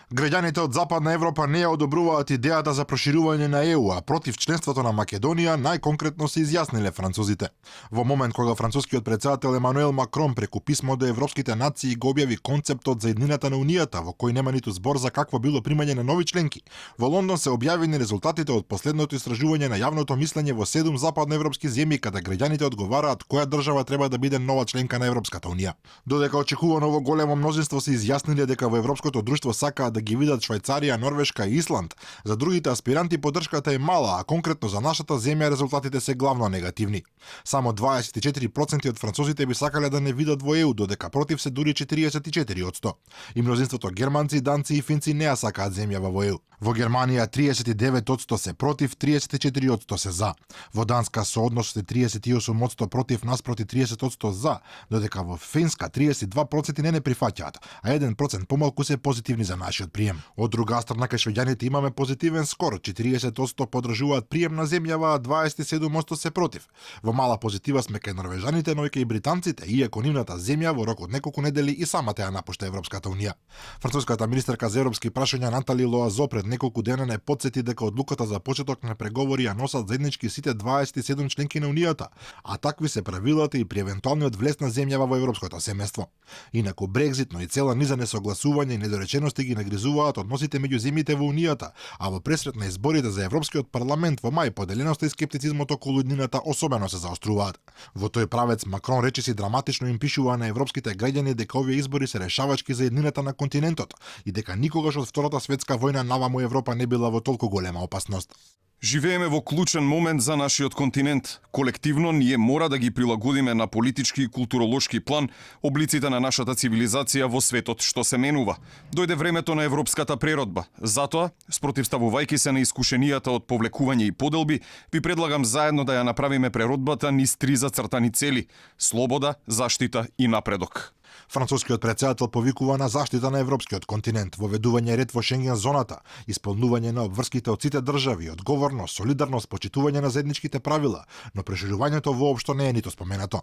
Граѓаните од Западна Европа не ја одобруваат идејата за проширување на ЕУ, а против членството на Македонија најконкретно се изјасниле французите. Во момент кога францускиот претседател Емануел Макрон преку писмо до европските нации го објави концептот за еднината на Унијата, во кој нема ниту збор за какво било примање на нови членки, во Лондон се објавени резултатите од последното истражување на јавното мислење во 7 западноевропски земји, каде граѓаните одговараат која држава треба да биде нова членка на Европската Унија. Додека очекувано во големо мнозинство се изјасниле дека во европското друштво сакаат да ги видат Швајцарија, Норвешка и Исланд, за другите аспиранти поддршката е мала, а конкретно за нашата земја резултатите се главно негативни. Само 24% од французите би сакале да не видат во ЕУ, додека против се дури 44%. И мнозинството германци, данци и финци не ја сакаат земјава во ЕУ. Во Германија 39% се против, 34% се за. Во Данска соодносот е 38% против наспроти 30% за, додека во Финска 32% не прифаќаат, а 1% помалку се позитивни за нашиот прием. Од друга страна кај швеѓаните имаме позитивен скор, 40% подржуваат прием на земјава, а 27% се против. Во мала позитива сме кај норвежаните, но и кај британците, иако нивната земја во рок од неколку недели и самата ја напушта Европската Унија. Француската министерка за европски прашања Натали Лоазо пред неколку дена не потсети дека одлуката за почеток на преговори ја носат заеднички сите 27 членки на Унијата, а такви се правилата и при евентуалниот влез на земјава во европското семејство. Инаку Брекзит, но и цела низа несогласување и недоречености ги нагризуваат односите меѓу земјите во Унијата, а во пресрет на изборите за Европскиот парламент во мај поделеноста и скептицизмот околу еднината особено се заоструваат. Во тој правец Макрон речиси драматично им пишува на европските граѓани дека овие избори се решавачки за еднината на континентот и дека никогаш од Втората светска војна наваму Европа не била во толку голема опасност. Живееме во клучен момент за нашиот континент. Колективно ние мора да ги прилагодиме на политички и културолошки план облиците на нашата цивилизација во светот што се менува. Дојде времето на европската преродба. Затоа, спротивставувајќи се на искушенијата од повлекување и поделби, ви предлагам заедно да ја направиме преродбата низ 3 зацртани цели: слобода, заштита и напредок. Францускиот претседател повикува на заштита на европскиот континент, воведување ред во Шенген зоната, исполнување на обврските од сите држави, одговорност, солидарност, почитување на заедничките правила, но проширувањето воопшто не е ниту споменато.